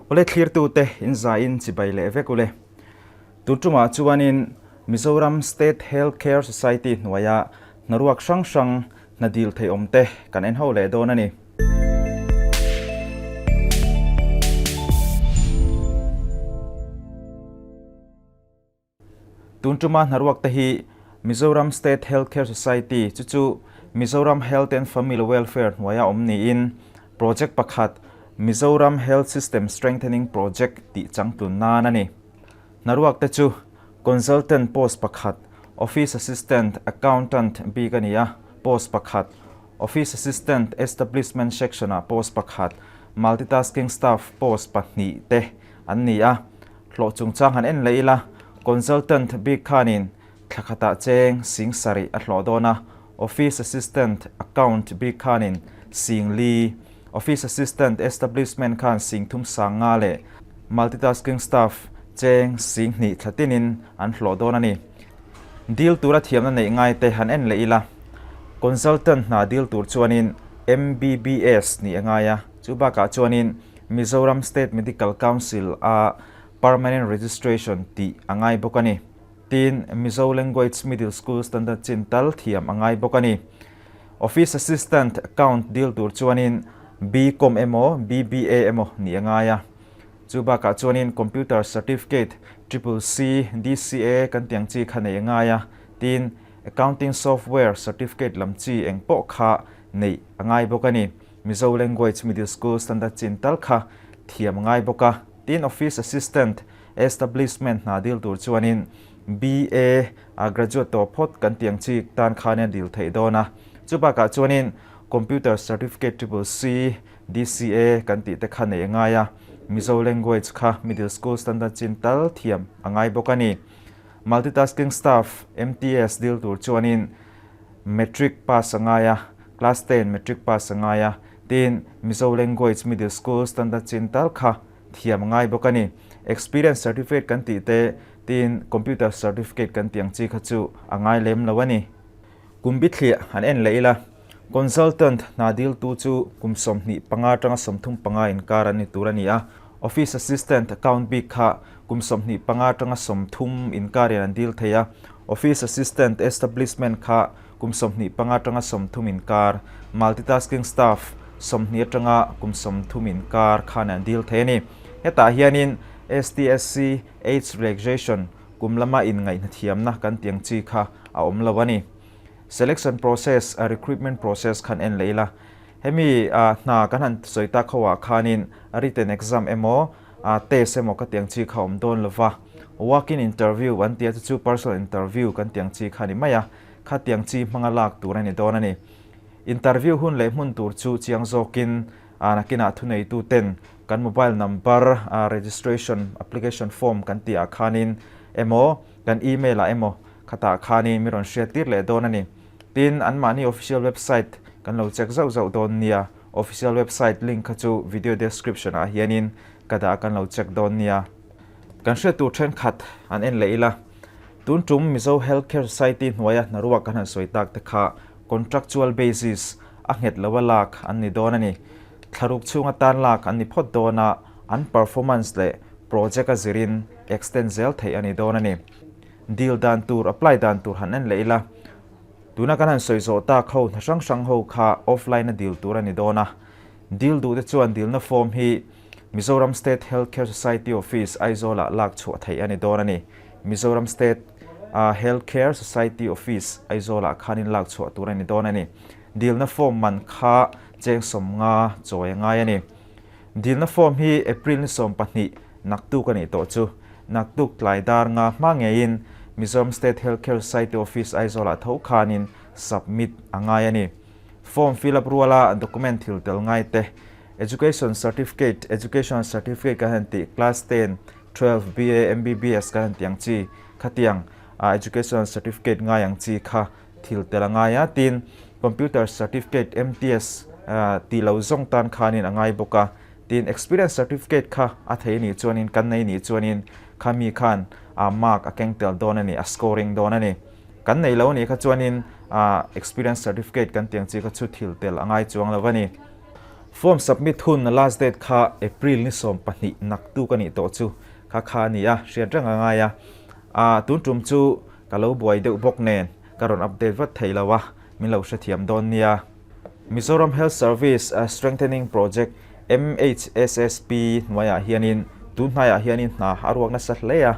Awle thlirtute in zaiin chibai leh vek ule. Tun tumah chuanin Mizoram State Health Care Society hnuaia hnaruak hrang hrang hna dil thei awmte kan en ho leh dawn a ni. Tun tuma hnaruak te hi Mizoram State Health Care Society chu chu Mizoram Health and Family Welfare hnuaia awm niin project pakhat Mizoram Health System Strengthening Project tih changtlun nan a ni. Hnaruak te chu Consultant post pakhat, Office Assistant, Accountant bik a ni a, post pakhat, Office Assistant, Establishment Section-ah post pakhat, Multitasking Staff post pahnih te an ni a. Hlawh chungchang han en leh ila, Consultant bik khanin thla khatah cheng sing sarih a hlawh dawn a, Office Assistant, Account, bik khanin sing li, Office Assistant, Establishment, khan sing thum sang nga leh Multitasking Staff cheng sing hnih thla tinin an hlawh dawn a ni. Dil tura thiamna neih ngai te han en leh ila, Consultant hna dil tur chuanin MBBS nih a ngai a, chu bakah chuanin Mizoram State Medical Council a Permanent Registration tih a ngai bawk a ni. Tin, Mizo Language Middle School Standard chin tal thiam a ngai bawk a ni. Office Assistant Account dil tur chuanin BCom emaw BBA emaw nih a ngai a. Chu bakah chuanin Computer Certificate, Triple C, DCA kan tiang chi kha neih a ngai a. Tin, Accounting Software Certificate lam chi eng pawh kha neih a ngai bawk a ni. Mizo Language Middle School Standard chin tal kha thiam a ngai bawk a. Tin, Office Assistant Establishment hna dil tur chuanin BA a graduate tawh phawt kan tih ang chi tan khan a dil theih dawn a. Chu bakah chuanin Computer Certificate Triple C, DCA kan tih te kha neih a ngai a, Mizo Language kha Middle School Standard chin tal thiam a ngai bawk a ni. Multitasking Staff, MTS, dil tur chuanin Matric pass a ngai a, Class 10 Matric pass a ngai a, tin Mizo Language Middle School Standard chin tal kha thiam a ngai bawk a ni. Experience Certificate kan tih te tin Computer Certificate kan tih ang chi kha chu a ngai lem lo a ni. Kum bithliah han en leh ila, Consultant hna diltu chu kum 25 atanga 35 inkar an ni tur a ni a, Office Assistant account bik kha kum 25 atanga 30 inkarin an dil thei a, Office Assistant Establishment kha kum 25 atanga 30 inkar, Multitasking Staff 20 atanga kum 30 inkar khan an dil thei a ni. Hetah hianin STSC Age Relaxation kum lama inngaihna thiamna kan tih ang chi kha a awm lo a ni. Selection process, recruitment process khan en leh ila, hemi hna kan han sawi tak ho ah khanin written exam emaw test emaw ka tih ang chi kha a awm dawn lo va, walk-in interview an tih a chu chu personal interview kan tih ang chi kha a ni mai a, khatiang chi hmanga lak tur a ni dawn a ni. Interview hun leh hmun tur chu chiang zawkin nakinah thuneitu ten kan mobile number registration application form kan tih ah khanin emaw kan email ah emaw khatah khanin mi rawn hriat tir leh dawn a ni. Tin, anmahni official website kan lo check zauh zauh dawn nia. Official website link kha chu video description ah hianin ka dah kan lo check dawn nia. Kan hriat tur thenkhat an en leh ila, tun tum Mizo Health Care Society hnuaia hnaruak kan han sawi tak te kha contractual basis a nghet lo a lak an ni dawn a ni. Thlaruk chhunga tan lak an ni phawt dawn a, an performance leh project a zirin extend zel theih a ni dawn a ni. Deal dan tur, apply dan tur han en leh ila, tuna kan han sawi zawh tak ho hna hrang hrang ho kha offline a deal tur a ni dawn a. Deal duh te chuan dealna form hi Mizoram State Health Care Society Office, Aizawl-ah lak chhuah theih a ni dawn a ni. Mizoram State Health Care Society Office, Aizawl-ah khanin lak chhuah tur a ni dawn a ni. Dilna form man kha cheng 50 chawi a ngai a ni. Dilna form hi April ni 12 naktuk a nih tawh chu. Naktuk tlai dar nga hma ngeiin Mizoram State Health Care Society Office, Aizawl-ah tho khanin submit a ngai a ni. Form fill up ruala document thil tel ngai te, Education Certificate, Educational Certificate kan han tih, Class 10, 12, BA, MBBS kan han tih ang chi khatiang Educational Certificate ngai ang chi kha thil tel a ngai a. Tin, Computer Certificate, MTS, tih lo zawng tan khanin a ngai bawk a. Tin, Experience Certificate kha a thei nih chuanin, kan nei nih chuanin khami khan mark a keng tel dawn a ni, a scoring dawn a ni. Kan nei lo nih kha chuanin Experience Certificate kan tih ang chi kha chu thil tel a ngai chuang lo a ni. Form submit hun last date kha April ni 12 naktuk a nih tawh chu kha kha a ni a, hriat reng a ngai a. Aa tun tum chu ka lo buai deuh bawk nen ka rawn update vat thei lo a, min lo hrethiam dawn nia. Mizoram Health Service Strengthening Project, MHSSP, hnuaiah hianin tun hnaiah hianin hna a ruak nasa hle a.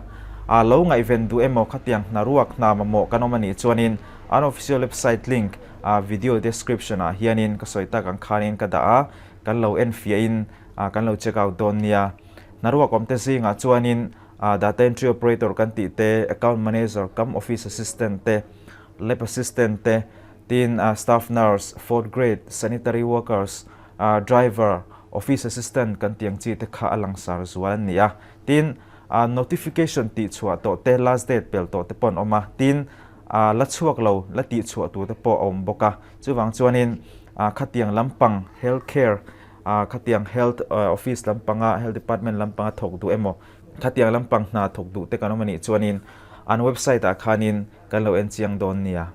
Aa lo ngaihven duh emaw khatiang hna ruak hna mamawh kan awm a nih chuanin an official website link a video description ah hianin ka sawi tak ang khanin ka dah a, kan lo en fiahin kan lo check out dawn nia. Hnaruak awmte zingah chuanin data entry operator kan tih te, account manager cum office assistant te, lab assistant te, tin staff nurse, fourth grade, sanitary workers, driver, office assistant kan tih ang chi te kha a langsar zual an ni a. Tin, notification tih chhuah tawh te, last date pel tawh te pawh an awm a, tin, A la chhuak lo, la tih chhuah tur te pawh a awm bawk a. Chuvang chuanin khatiang lampang health care, khatiang health office lampanga, health department lampanga thawk duh emaw, khatiang lampang hna thawk duh te kan awm a nih chuanin an website ah khanin kan lo en chiang dawn nia.